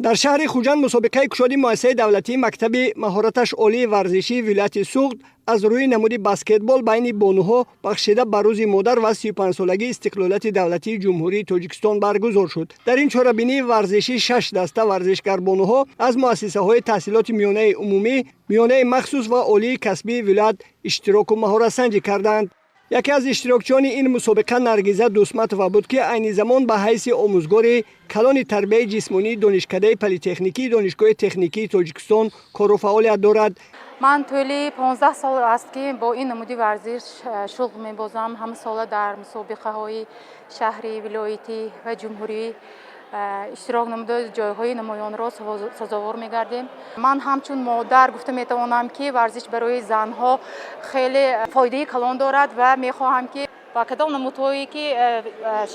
Дар шаҳри Хуҷанд мусобиқаи кушоди муассисаи давлатии мактаби маҳораташ олии варзишии вилояти Суғд аз рӯи намуди баскетбол байни бонуҳо, бахшида ба Рӯзи модар ва 35-солагии истиқлолияти давлатии Ҷумҳурии Тоҷикистон, баргузор шуд. Дар ин чорабинии варзишӣ шаш даста варзишгарбонуҳо аз муассисаҳои таҳсилоти миёнаи умумӣ, миёнаи махсус ва олии касбии вилоят иштироку маҳоратсанҷӣ карданд. Яке аз иштирокчиёни ин мусобиқа Наргиза Дусматова буд, ки айни замон ба ҳайси омӯзгори калони тарбияи ҷисмонии Донишкадаи политехникии Донишгоҳи техникии Тоҷикистон кору фаъолият дорад. Ман тӯли 15 сол аст, ки бо ин намуди варзиш шуғл мебозам. Ҳамасола дар мусобиқаҳои шаҳрӣ, вилоятӣ ва ҷумҳурӣ иштирок намуда, ҷойҳои намоёнро сазовор мегардем. Ман ҳамчун модар гуфта метавонам, ки варзиш барои занҳо хеле фоидаи калон дорад ва мехоҳам, ки ба кадом намудҳое ки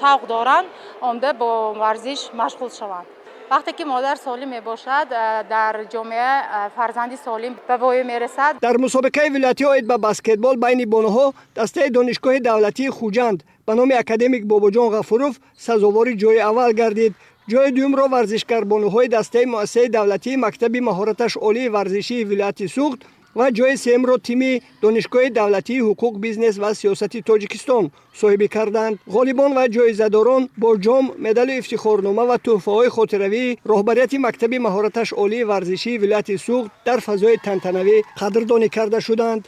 шавқ доранд, омада бо варзиш машғул шаванд. Вақте ки модар солим мебошад, дар ҷомеа фарзанди солим ба воя мерасад. Дар мусобиқаи вилоятӣ оид ба баскетбол байни бонуҳо дастаи Донишгоҳи давлатии Хуҷанд ба номи академик Бобоҷон Ғафуров сазовори ҷои аввал гардид. Ҷои дуюмро варзишгарбонуҳои дастаи муассисаи давлатии мактаби маҳораташ олии варзишии вилояти Суғд ва ҷои сеюмро тими Донишгоҳи давлатии ҳуқуқ, бизнес ва сиёсати Тоҷикистон соҳибӣ карданд. Ғолибон ва ҷоизадорон бо ҷом, медалу ифтихорнома ва тӯҳфаҳои хотиравии роҳбарияти мактаби маҳораташ олии варзишии вилояти Суғд дар фазои тантанавӣ қадрдонӣ карда шуданд.